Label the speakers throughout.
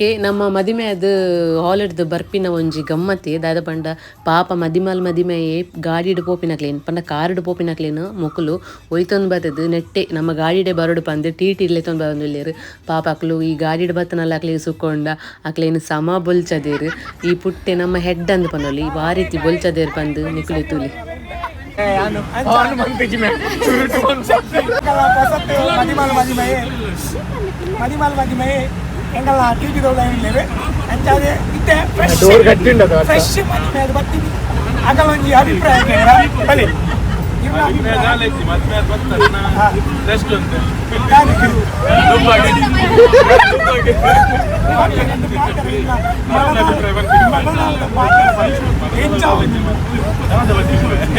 Speaker 1: Okay ನಮ್ಮ ಮದಿಮೆ ಅದು ಹಾಲಿಡ್ದು ಬರ್ಪಿನ ಒಂಜಿ ಗಮ್ಮತ್ತೆ ದಾದ ಪಂಡ ಪಾಪ ಮದಿಮಾಲ್ ಮದಿಮೆ ಗಾಡಿಡ್ ಪೋಪಿನಕ್ಲೇನ್ ಪಂಡ ಕಾರುಡು ಪೋಪಿನಕ್ಲೇನು ಮೊಕುಲು ಒಯ್ತೊಂದು ಬತ್ತದು ನೆಟ್ಟೆ ನಮ್ಮ ಗಾಡಿಡೆ ಬರೋಡು ಪಂದು ಟೀ ಟಿ ತೊಂದು ಬರೋದು ಪಾಪ ಅಕ್ಲು ಈ ಗಾಡಿಡ್ ಬತ್ತನಲ್ಲ ಅಕ್ಲೆ ಸುಕೊಂಡ ಅಕ್ಲೇನು ಸಮ ಬೊಲ್ಚದೇರು ಈ ಪುಟ್ಟೆ ನಮ್ಮ ಹೆಡ್ ಅಂದ್ ಪನೊಲಿ ವಾರೀತಿ ಬೊಲ್ಚದೇರು ಪಂದು ನಿಕುಲಿ ತೂಲಿ
Speaker 2: ಮದಿಮಾಲ್ ಮದಿಮೆ ಎಂಗಲ್ಲ ಟಿಟಿ ದೌಡ ಇಲ್ಲೇವೆ ಅಂಚಾದೆ ಇತ್ತೆ ಫ್ರೆಶ್
Speaker 3: ಡೋರ್ ಕಟ್ಟಿಂಡದು ಅರ್ಥ.
Speaker 2: ಫ್ರೆಶ್ ಮದಿಮೆ ಅದು ಬತ್ತೀನಿ ಅಗಲ ಒಂಜಿ ಅಭಿಪ್ರಾಯ ಕೇಳ ಬಲಿ ಇರ್ನ ಅಭಿಪ್ರಾಯ. ದಾನೆ. ಪಾತ್ರ ಇಲ್ಲ. ಮಲನಾಳದ ಪಾತ್ರ. ಎಂಚ ಉಂಡು.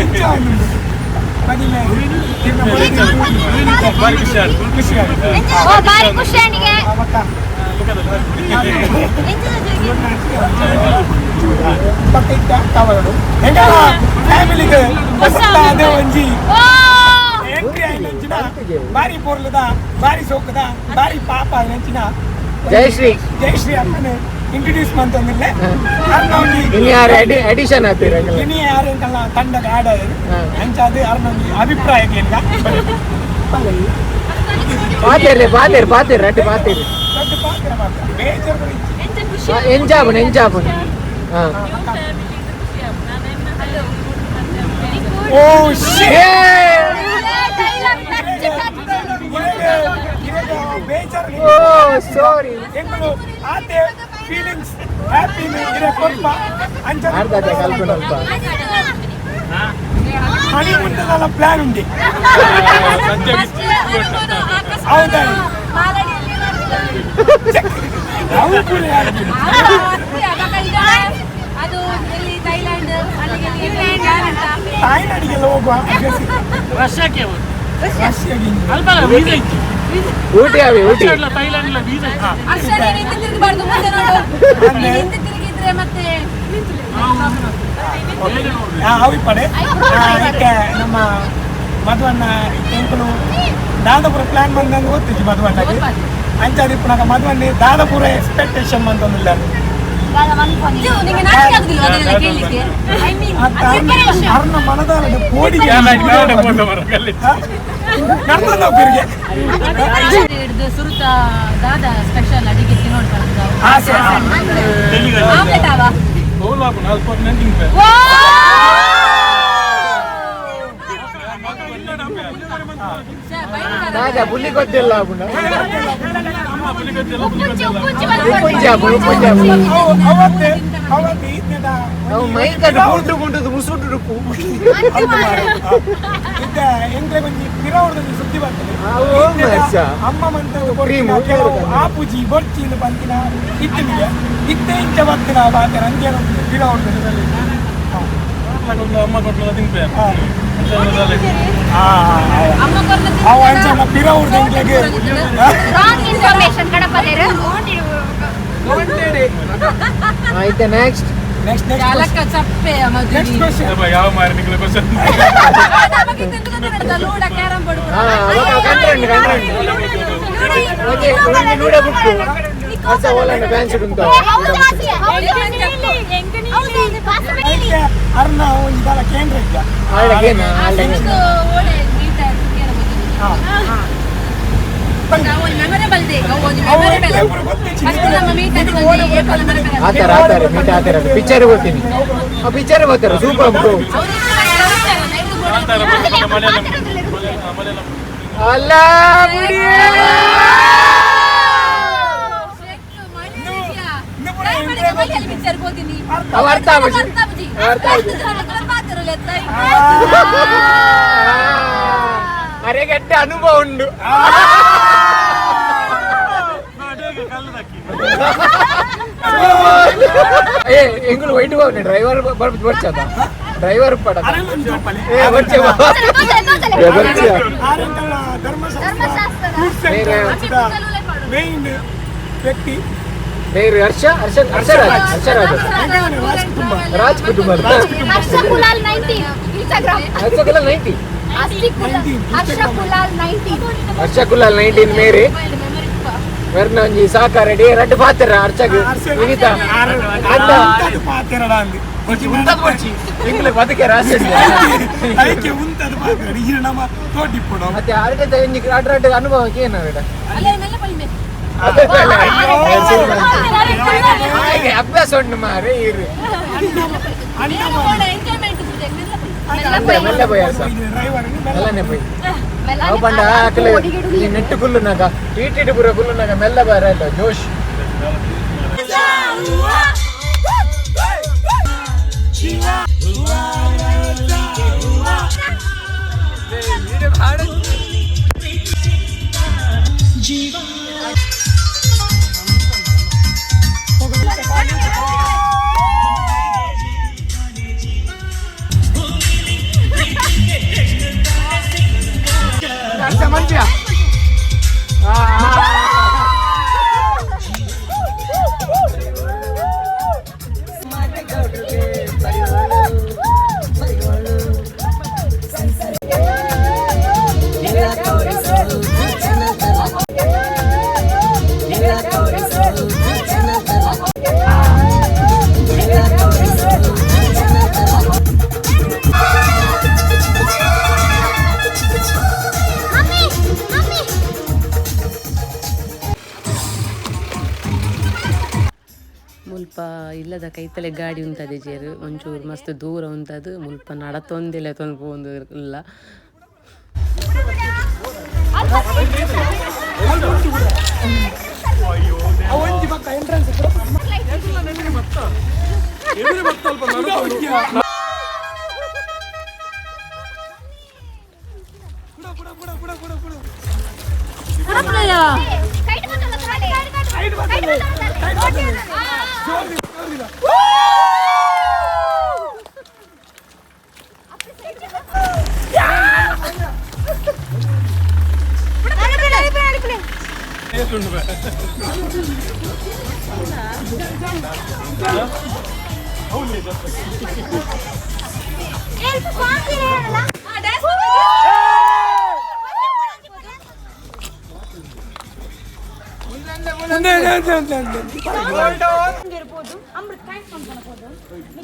Speaker 2: ಎಂಚ ಉಂಡು. ಮದಿಮೆ ಇರ್ನ ಮದಿಮೆ. ಖುಷಿ ಆಯ್ತು.
Speaker 4: ಓ ಬಾರಿ ಖುಷಿ ಅನಿಗೆ
Speaker 2: ಆ, ಬೊಕ್ಕ. ಪಕ್ಕ ಇತ್ತ ಕವಲಡು ಎಂಗಲ ಫ್ಯಾಮಿಲಿಗೆ ಹೊಸ ಅದೇ ಒಂಜಿ
Speaker 4: ಓ
Speaker 2: ಎಂಟ್ರಿ ಆಯ್ನಂಚಿನ ಬಾರಿ ಪೊರ್ಲುದ ಬಾರಿ ಸೋಕುದ ಬಾರಿ ಪಾಪ ಆಯ್ನಂಚಿನ
Speaker 3: ಜಯಶ್ರೀ.
Speaker 2: ಜಯಶ್ರೀ ಅಕ್ಕನ ಇಂಟ್ರೊಡ್ಯೂಸ್ ಮಂತೊಂದಿಲ್ಲ ಅರ್ನ ಒಂಜಿ
Speaker 3: ಇನ್ನು ಯಾರು ಅಡಿಷನ್ ಆತೀರ
Speaker 2: ಇನಿ ಯಾರೆಂಕಲ್ಲ ತಂಡದ ಆಡ ಅಂಚಾದ ಅರ್ನ ಒಂಜಿ ಅಭಿಪ್ರಾಯ ಕೇಳ್ದ
Speaker 3: ಪಾತೇರಿ ಪಾತೇರಿ ಪಾತೇರಿ ರಡ್ಡು ಪಾತೇರಿ
Speaker 2: ದೊಡ್ಡ ಪಾತ್ರ ಮಾತ್ರ ಬೇಜಾರು ಕೂಡ ಇಜ್ಜಿ.
Speaker 3: ಎಂಜಾಬುನ್ ಎಂಜಾಬುನ್ ಹಾ
Speaker 2: ಓ shit!
Speaker 4: Dialogue touch touch
Speaker 2: ಇವಾಗ ಬೇಜಾರು
Speaker 3: ಓ ಸಾರಿ
Speaker 2: ಎಂಕುಲು ಆತೆ ಫೀಲಿಂಗ್ಸ್ ಹ್ಯಾಪಿ ಇರೆ ಕೊರ್ಪ ಅಂಚ
Speaker 3: ಅರ್ಧ ಕಲ್ಪನೆ ಅಲ್ಪ
Speaker 2: ಹನಿಮೂನ್ ಪ್ಲಾನ್ ಉಂಡಿ ಹೌದಾ? ಅವು ಪೂರ ಯಾರು?
Speaker 5: ಅದು ಎಲ್ಲಿ ಥೈಲ್ಯಾಂಡ್ ಅಲ್ಲಿಗೆ ಎಲ್ಲಿ ಪ್ಲಾನ್ ಅಂತ
Speaker 2: ತಾಯ್ನಾಡಿಗೆಲ್ಲ ಹೋಗುವ ಅಭ್ಯಾಸ ಇದೆ.
Speaker 6: ರಷ್ಯಾಕ್ಕೆ ಹೋದ್ರು.
Speaker 2: ರಷ್ಯಾಗೆ ಹಿಂಗೆ.
Speaker 6: ಅಲ್ಪ ವೀಸಾ ಇತ್ತು
Speaker 3: ಊಟಿ ಅವಿ ಊಟಿ
Speaker 6: ರಷ್ಯಾ ಥೈಲ್ಯಾಂಡ್ ವೀಸಾ ಇತ್ತು
Speaker 5: ಹರ್ಷ ನೀನು ಹಿಂದೆ ತಿರುಗಬಾರ್ದು ಮುಂದೆ ನೋಡು ನೀನು ಹಿಂದೆ ತಿರುಗಿದ್ರೆ ಮತ್ತೆ
Speaker 2: ಆ, ಅವು ಇಪ್ಪಡೆ ಆ, ಇತ್ತೆ ನಮ್ಮ ಮಧುವಣ್ಣ ಎಂಕುಲು ದಾದಾಪುರ ಪ್ಲಾನ್ ಬಂದಂಗೆ ಗೊತ್ತಿತ್ತು ಮಧುವಣ್ಣಗೆ ಅಂಚಾದ ಇಪ್ಪನಾಗ ಮಧುವಣ್ಣ ದಾದಾಪುರ ಎಕ್ಸ್ಪೆಕ್ಟೇಷನ್ ಬಂತೊಂದಿಲ್ಲ
Speaker 5: ನಿಂಗೆ ನಾಚಿಕೆ ಆಗುದಿಲ್ವಾ ಅದನ್ನೆಲ್ಲ ಕೇಳಲಿಕ್ಕೆ I mean
Speaker 2: ಅತ್ತ ಅರ್ನ ಮನದಾಳದ ಕೋಡಿಗೆ ನಡ್ಕೊಂಡು ಹೋಗ್ಬಿರಿಗೆ
Speaker 5: ಹಿಡ್ದು ಸುರುತ ದಾದಾ ಸ್ಪೆಷಲ್ ಅಡಿಗೆ ತಿನ್ನೋಡ್
Speaker 2: ಆಸೆ
Speaker 5: ಆಮ್ಲೆಟ್ ಆವಾ
Speaker 3: ದಾದಾ ಬುಲ್ಲಿ ಗೊತ್ತಿಲ್ಲ ಅಬುನ
Speaker 4: ಉಪ್ಪುಂಚಿ ಉಪ್ಪುಂಚಿ
Speaker 3: ಉಪ್ಪುಂಚಿ ಆಪುಂಡು, ಉಪ್ಪುಂಚಿ ಆಪುಂಡು.
Speaker 2: ಅವತ್ತು ಅವತ್ತು ಈತ್ನೆದ
Speaker 3: ಅವು ಮೈಕಡ್ ಗುಂಡು ಗುಂಡುದು ಮುಸುಟು
Speaker 2: ಇದ್ದ ಎಂಕ್ಲೆ ಒಂಜಿ ಪಿರವರ್ದೊಂಜಿ ಸುದ್ದಿ ಬರ್ತದೆ
Speaker 3: ಅವು
Speaker 2: ಈತ್ನೆದ
Speaker 3: ಮಚ್ಚ.
Speaker 2: ಅಮ್ಮ ಮಂತ
Speaker 3: ಕ್ರೀಮ್
Speaker 2: ಕೆಲವು ಆಪುಜಿ ಬೊರ್ಚಿ ಇಂದು ಬಂತಿನ ಇತ್ತಿನಿಗೆ ಇತ್ತೆ ಇಂಚ ಬತ್ತಿನ ಬಾತೆ ನಂಗೆ ಪಿರವರ್ದ
Speaker 6: ಅಮ್ಮ ಕೊಟ್ಲ ತಿನ್ಪೆ
Speaker 5: ಅಮ್ಮ ಕೊರ್ನ
Speaker 2: ಅವ ಅಂಚ ಪಿರವರ್ದ ಎಂಕ್ಲೆಗೆ
Speaker 4: ರಾಂಗ್ ಇನ್ಫಾರ್ಮೇಶನ್ ಕಡಪದೇರು
Speaker 3: ಆಯ್ತಾ ನೆಕ್ಸ್ಟ್
Speaker 2: ನೆಕ್ಸ್ಟ್ ನೆಕ್ಸ್ಟ್
Speaker 5: ಚಾಲಕ ಚಪ್ಪೆ
Speaker 2: ನೆಕ್ಸ್ಟ್
Speaker 5: ಮದುವೆ
Speaker 2: ಕ್ವಶನ್
Speaker 6: ಯಾವ ಮಾರಿ ನಿಂಗಳ ಕ್ವಶನ್
Speaker 5: ಲೂಡ ಕ್ಯಾರಂ ಬೋರ್ಡ್
Speaker 3: ಹಾ ಕಂಟ್ರಂಡ್ ಕಂಟ್ರಂಡ್ ಓಕೆ ಒಂಜಿ ನೂಡ ಬುಕ್ಕು ಹೊಸ ಓಲಂಡ ಫ್ಯಾನ್ಸಿ ಉಂಟು
Speaker 2: ಅರ್ನ ಒಂಜಿ ದಾಲ ಕೇಂದ್ರ ಇದ್ದ
Speaker 3: ಆಳಗೇನ ಆಳಗೇನ
Speaker 5: ಓಡೆ ಮೀಟ್
Speaker 2: ಹಾ
Speaker 5: ಮೆಮೊರೇಬಲ್ ಡೇ ಒಂದು
Speaker 2: ಅವು
Speaker 5: ಮೆಮೊರೇಬಲ್
Speaker 2: ಎಂಕ್ಲೆ ಗೊತ್ತಿಜ್ಜಿ.
Speaker 5: ಫಸ್ಟ್ ನಮ್ಮ ಮೀಟ್ ಆಗಿ ಏಪ್ರಿಲ್ ಮೆಮೊರೇಬಲ್
Speaker 3: ಆತರ ಆತರ ಮೀಟ್ ಆತರ ಪಿಕ್ಚರ್ ಬರ್ತೀನಿ ಆ ಪಿಕ್ಚರ್ ಬರ್ತಾರೆ ಸೂಪರ್ ಬ್ರೋ ಅಲ್ಲ ಬಿಡಿ ಅವ ಅರ್ಥ ಆಗುಜಿ. ಅರ್ಥ ಆಗುಜಿ. ಅರೆ ಗಟ್ಟ ಅನುಭವ ಉಂಡು ಏ ಎಂಗುಲು ವೈಟ್ ಬಾವ್ನೆ ಡ್ರೈವರ್ ಬರ್ಚದ ಡ್ರೈವರ್ ಪಡ ಏ ಬರ್ಚೆ ಬಾ. ಏ, ಬರ್ಚೆ
Speaker 2: ಆರಂಕಲ್ಲ ಧರ್ಮಶಾಸ್ತ್ರ ಮೇನ್ ವ್ಯಕ್ತಿ
Speaker 3: ಬೇರೆ ಹರ್ಷ ಹರ್ಷ ಹರ್ಷರಾಜ್ ಹರ್ಷರಾಜ್
Speaker 2: ರಾಜ್ ಕುಟುಂಬ
Speaker 3: ರಾಜ್ ಕುಟುಂಬ
Speaker 4: ಹರ್ಷ ಕುಲಾಲ್ 19 ಇನ್ಸ್ಟಾಗ್ರಾಮ್
Speaker 3: ಹರ್ಷ ಕುಲಾಲ್ 90
Speaker 4: ಹರ್ಷ ಕುಲಾಲ್ 19
Speaker 3: ಹರ್ಷ ಕುಲಾಲ್ 19 ಮೇರೆ ಮೆರ್ನ ಒಂಜಿ ಸಾಕಾರೆಡಿ ರಡ್ಡ್ ಪಾತೆರ ಅರ್ಚಗ್ ವಿನಿತ ಅಣ್ಣ
Speaker 2: ಪಾತೆರಡ ಅಂದ್
Speaker 3: ಉಂತದ್ ಬೊಡ್ಚಿ ಎಂಕ್ಲೆ ಬದುಕೆ ರಾಸೆ
Speaker 2: ಐಕೆ ಉಂತದ್ ಪಾತೆರಡ ಈ ನಮ್ಮ ತೋಟಿಪ್ಪುಡು
Speaker 3: ಮತ್ತೆ ಅರ್ಡೆ ಒಂಜಿ ರಡ್ಡ್ ರಡ್ಡ್ ಅನುಭವಕ್ಕೆ ಏನು ಅವೆಡ
Speaker 5: ಅಲ್ಲೇ ಮೆಲ್ಲ ಪಲ್ಮೆ
Speaker 3: ಹಾಗೆ ಅಭ್ಯಾಸ ಉಂಟು ಮಾರೆ ಇರು
Speaker 5: ಎಂಜಾಯ್ಮೆಂಟ್ ಮೆಲ್ಲ ಪಲ್ಮೆ
Speaker 3: ಅಂದೆ ಮೆಲ್ಲ ಪೋಯ ಸರ್
Speaker 2: ಡ್ರೈವರ್
Speaker 3: ಮೆಲ್ಲನೆ ಪೋಯಿ ಅವು ಪಂಡ ಆಕಲೆ ಈ ನೆಟ್ಟು ಕುಲ್ಲುನಾಗ ಟೀಟಿಡು ಪೂರ ಕುಲ್ಲುನಾಗ ಮೆಲ್ಲ ಬಾರ ಇಲ್ಲ ಜೋಶ್ ಮನ್ಪ್ಯ
Speaker 4: ಮಮ್ಮಿ ಮಮ್ಮಿ
Speaker 1: ಮುಲ್ಪ ಇಲ್ಲದ ಕೈತಲೆ ಗಾಡಿ ಉಂತದೆ ಜೇರು ಒಂಚೂರು ಮಸ್ತ್ ದೂರ ಉಂತದು ಮುಲ್ಪ ನಡತೊಂದಿಲ್ಲ ತೊಂದು ಪೋಂದು ಇಲ್ಲ.
Speaker 2: ಒಂಜಿ ಪಕ್ಕ ಎಂಟ್ರೆನ್ಸ್.
Speaker 6: ಎದುರು ಬತ್ತ ಅಲ್ಪ ನಡುಕು.
Speaker 4: ಕೈಟ್ ಬತ್ತಲ್ಲ ಕೈಟ್ ಬತ್ತಲ್ಲ ಕೈಟ್ ಬತ್ತಲ್ಲ.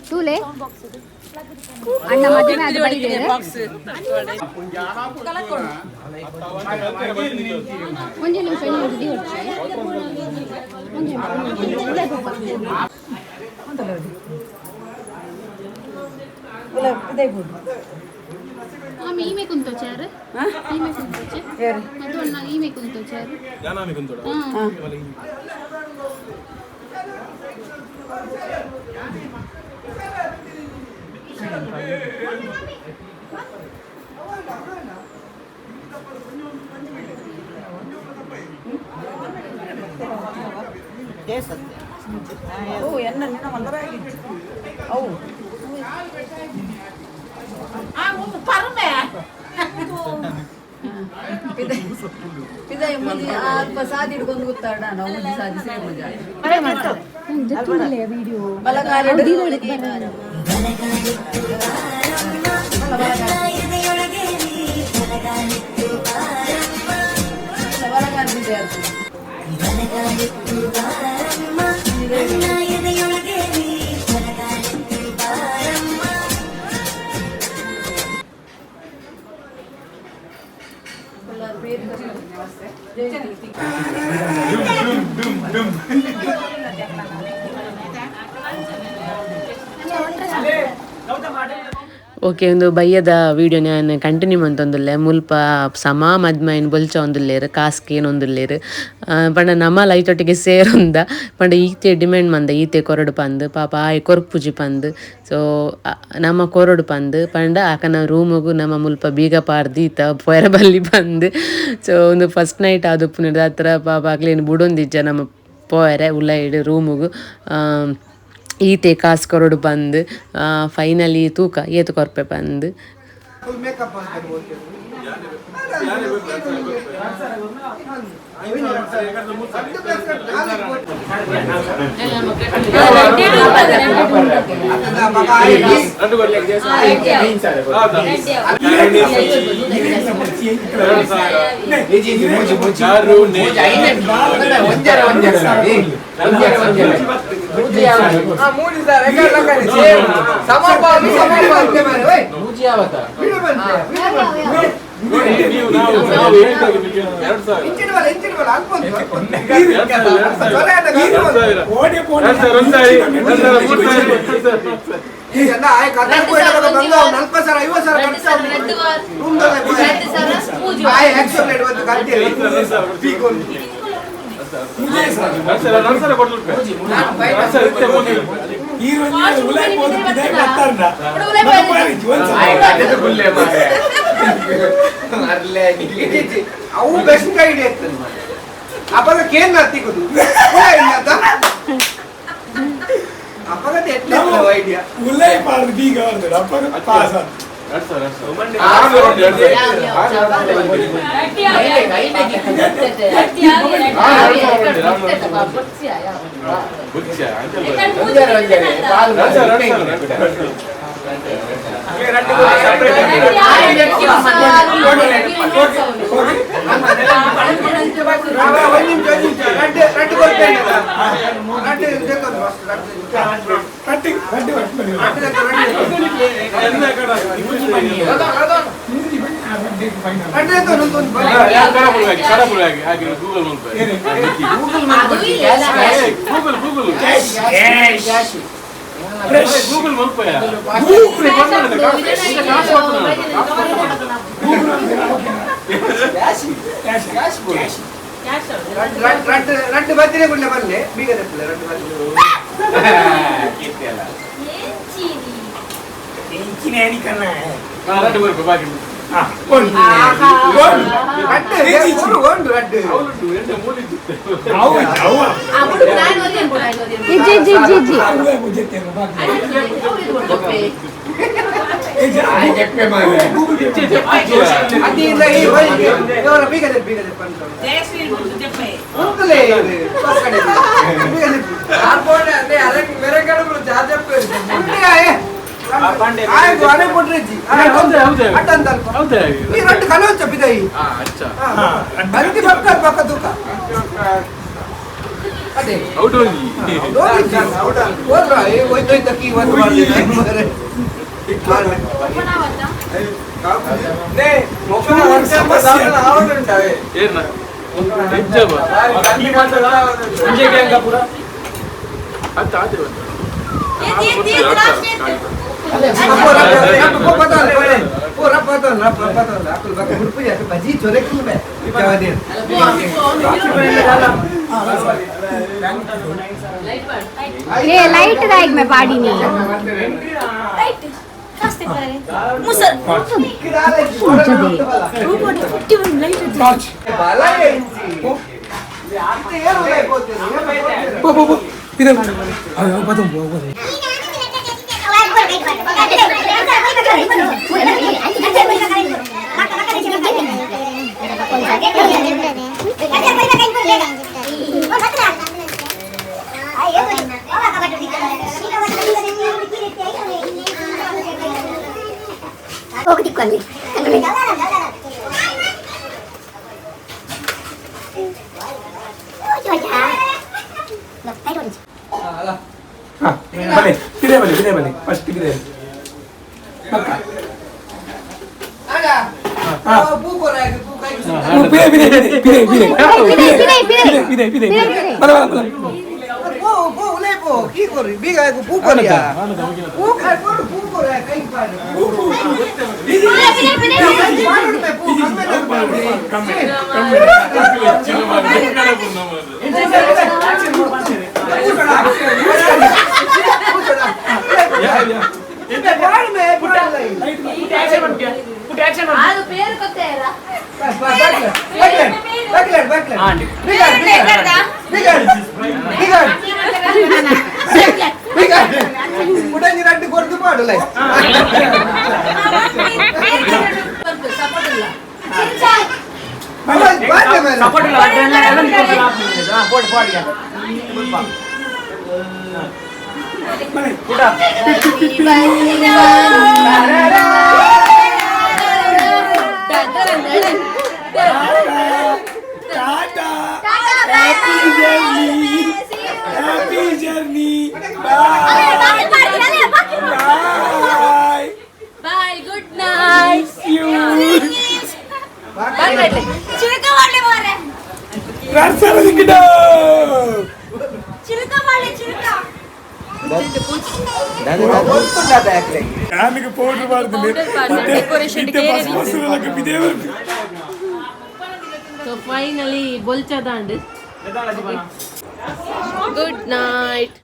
Speaker 4: ತೂಲೆ ಅಣ್ಣ ಮದುವೆ ಆದ ಬೈದೇರು. ಒಂಜಿ ನಿಮಿಷ ಇನ್ನೊಂದು the ಹೊಡ್ಚಿ. ಒಂಜಿ ನಿಮಿಷ. ಆಮೆ ಈಮೆ ಕುಂತೋಚಾರು ಈಮೆ ಕುಂತೋಚೆ ಅದು ಅಣ್ಣ ಈಮೆ ಕುಂತೋಚಾರು.
Speaker 6: ಯಾನಾಮಿ ಕುಂತೋಡ.
Speaker 1: ಓಕೆ, ಒಂದು ಬಯ್ಯದ ವೀಡಿಯೋ ನಾನು ಕಂಟಿನ್ಯೂ ಮಂತೊಂದುಲ್ಲೆ. ಮುಲ್ಪ ಸಮ ಮದ್ಮೈನ್ ಬೊಲ್ಚ ಒಂದುಲ್ಲೇರು ಕಾಸ್ಕೇನ್ ಒಂದುಲ್ಲೇರು ಪಂಡ ನಮ್ಮ ಲೈಟೊಟ್ಟಿಗೆ ಸೇರೊಂದ ಪಂಡ ಈತೆ ಡಿಮ್ಯಾಂಡ್ ಮಂದ ಈತೆ ಕೊರಡು ಪಂದ್ ಪಾಪ ಆಯ್ ಕೊರ್ಪುಜಿ ಪಂದ್. ಸೊ ನಮ್ಮ ಕೊರಡು ಪಂದ್ ಪಂಡ ಆಕನ ರೂಮುಗು ನಮ್ಮ ಮುಲ್ಪ ಬೀಗ ಪಾರ್ದಿ ಈತ ಪೊಯರ ಬಲ್ಲಿ ಪಂದ್. ಸೊ ಒಂದು ಫಸ್ಟ್ ನೈಟ್ ಆದುಪ್ಪುನ ಹತ್ರ ಪಾಪ ಅಕ್ಲೇನು ಬುಡೊಂದಿಜ್ಜ ನಮ್ಮ ಪೋಯರೆ ಉಲ್ಲೈಡ್ ರೂಮುಗು ಈತೆ ಕಾಸ್ ಕೊರಡು ಬಂದು ಫೈನಲಿ ತೂಕ ಏತು ಕೊರ್ಪೆ ಬಂದು.
Speaker 3: ಅವು ಬೆಸ್ಟ್ ಐಡಿಯಾ ಇತ್ತು ಅಪ್ಪಗ ಕೇನ್ ತಿಕ್ಕುದು ಅಪ್ಪಗತೆ ಎಟ್ಲೆ ಐಡಿಯಾ
Speaker 2: ಉಲ್ಲೈ ಪಾಡ್ದು ಬೀಗ ಬರ್ತದೆ ಅಪ್ಪಗ ಪಾಸ್
Speaker 3: ರಡ್ಡು ಬತ್ತಿನೇ ಗುಳ್ಳೆ ಬಲ್ಲೆ ಬೀಗ ತೆಪ್ಪಲೆ ರಡ್ಡು ಬಲ್ಲೆ
Speaker 5: ಲೈಟ್ ದಾಯಿಗ್ ಮೇ ಪಾಡಿ ನೀ
Speaker 3: ಸಪೋರ್ಟ್ ಇಲ್ಲ ಪೋಡ್ ಪೋಡ್ ಕುಟ.
Speaker 2: Tata, happy journey, happy journey, bye bye.
Speaker 5: Bye, good night.
Speaker 2: You
Speaker 5: ಚಿಲಕ ಮಾಡ್ಲಿ ಮಾರ್ರೆ.
Speaker 2: ನರ್ಸರದಿಕ್ಕಿಡ.
Speaker 5: ಚಿಲಕ ಮಾಡ್ಲಿ, ಚಿಲಕ.
Speaker 2: ಯಾನಿಗೆ ಪೌಡರ್ ಮಾಡ್ತೀನಿ.
Speaker 1: ಸೊ ಫೈನಲಿ ಬೊಲ್ಚದಾಂಡ್. Good night.